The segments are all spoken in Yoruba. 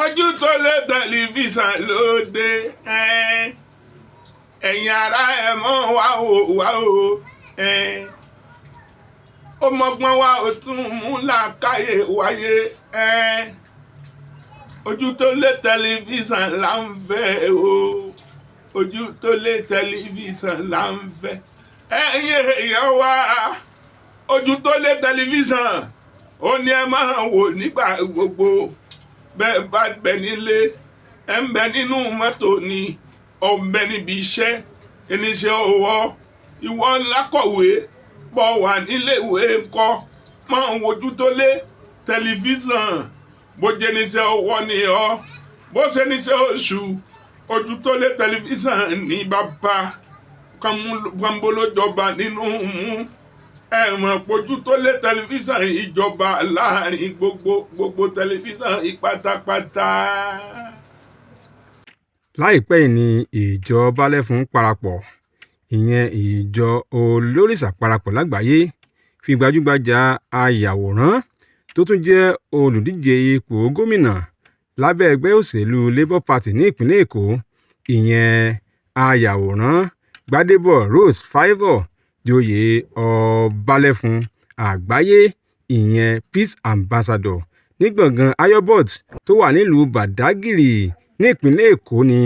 Ojú tó lé tẹlifíṣàn lóde. Ẹ̀yin ará, ẹ̀ mọ́ wá o, wá o. Ó mọ́gbọ́n wá, ó tún mú làákàyè wáyé. Ojú tó lé tẹlifíṣàn là ń fẹ́ o. Ojú tó lé tẹlifíṣàn là ń fẹ́. Ẹ̀yin èèyàn wá, ojú tó lé tẹlifíṣàn ó ní ẹ máa wò nígbà gbogbo. Bẹ́ẹ̀ bá bẹ nílé, ẹ ń bẹ nínú mọ́tò ni, ọ̀ ń bẹ níbi iṣẹ́, oníṣẹ́ ọwọ́, ìwọ lákọ̀wé bọ̀ wà níléèwé ńkọ́, máa ń wojú tó lé tẹlifíṣàn. Bó jẹ́ níṣẹ́ ọwọ́ ni ọ́, bó ṣe níṣẹ́ oṣù, ojú tó lé tẹlifíṣàn ní bàbá kánbólójọba nínú mú. Ẹ mọ̀ pójú tó lé tẹlifíṣàn ìjọba láàrin gbogbo gbogbo tẹlifíṣàn ìpátápátá. Láìpẹ́ yìí ni ìjọ Balẹ̀fún parapọ̀, ìyẹn Ìjọ Olórìṣà Parapọ̀ Lágbàáyé, fi gbajúgbajà ayàwòrán tó tún jẹ́ olùdíje ipò gómìnà lábẹ́ ẹgbẹ́ òṣèlú Labour Party ní ìpínlẹ̀ Èkó, ìyẹn ayàwòrán Gbadebo Rose Favour, joyè Ọbalẹ́fun Àgbáyé, ìyẹn Peace Ambassador, ní gbọ̀ngàn Ayobot tó wà nílùú Badagry nípìnlẹ̀ Èkó ní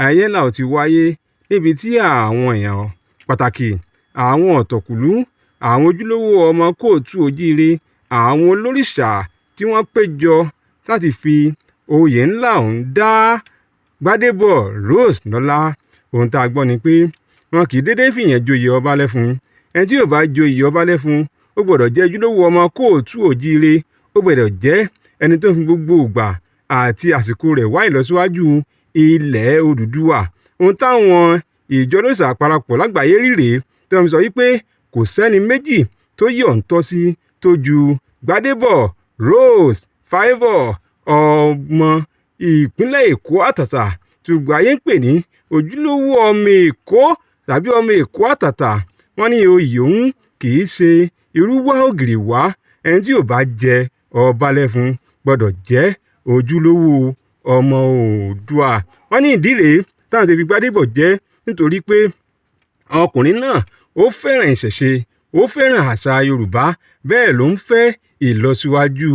ayẹyẹ ńlá ti wáyé, níbi tí àwọn èèyàn pàtàkì, àwọn ọ̀tọ̀kùlú, àwọn ojúlówó ọmọ káàárọ̀ oòjíire, àwọn olórìṣà tí wọ́n péjọ láti fi oyè ńlá ọ̀hún dá Gbadebo Rose lọ́lá. Ohun tá a gbọ́ ni pé wọn kì í déédéé fìyàn joyè Ọbalẹ́fun. Ẹni tí yóò bá joyè Ọbalẹ́fun, ó gbọ́dọ̀ jẹ́ ojúlówó ọmọ káàárọ̀ oòjíire, ó gbọ́dọ̀ jẹ́ ẹni tó ń fi gbogbo ìgbà àti àsìkò rẹ̀ wá ìlọsíwájú ilẹ̀ Odùduwà. Ohun táwọn ìjọ olórìṣà parapọ̀ lágbàáyé rí rèé tí wọ́n fi sọ wípé kò sẹ́ni méjì tó yẹ ọ̀hún tọ́ sí tó ju Gbadebo Rose Favour, ọmọ ìpínlẹ̀ Èkó àtàtà tí gbogbo ayé ń pè ní ojúlówó ọmọ Èkó tàbí ọmọ Èkó àtàtà. Wọ́n ní oyè òun kì í ṣe irú wá ògìrì wá. Ẹni tí yóò bá jẹ́ Ọbalẹ́fun gbọ́dọ̀ jẹ́ ojúlówó ọmọ Oòduà. Wọ́n ní ìdí rèé táwọn ṣe fi Gbadebo jẹ́, nítorí pé ọkùnrin náà ó fẹ́ràn ìṣẹ̀ṣe, ó fẹ́ràn àṣà Yorùbá, bẹ́ẹ̀ ló ń fẹ́ ìlọsíwájú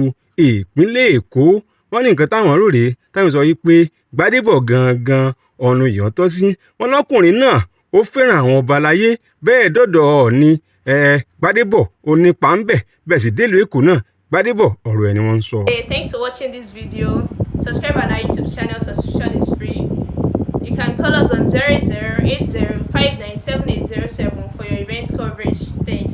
ìpínlẹ̀ Èkó. Wọ́n ní nǹkan táwọn rò rèé táwọn sọ wípé Gbadebo gangan ọ̀nà èèyàn tọ́ sí. Wọ́n lọ́kùnrin náà ó fẹ́ràn àwọn ọba aláyé, bẹ́ẹ̀ dọ́dọ̀ Ọọ̀ni Gbadebo ó nípa ń bẹ̀, bẹ́ẹ̀ sì délùú Èkó náà, Gbadebo ọ̀rọ̀ ẹ̀ ni wọ́n ń sọ. Hey, thanks for watching this video. Subscribe on our YouTube channel, subscription is free. You can call us on 0080 for your event coverage. Thanks.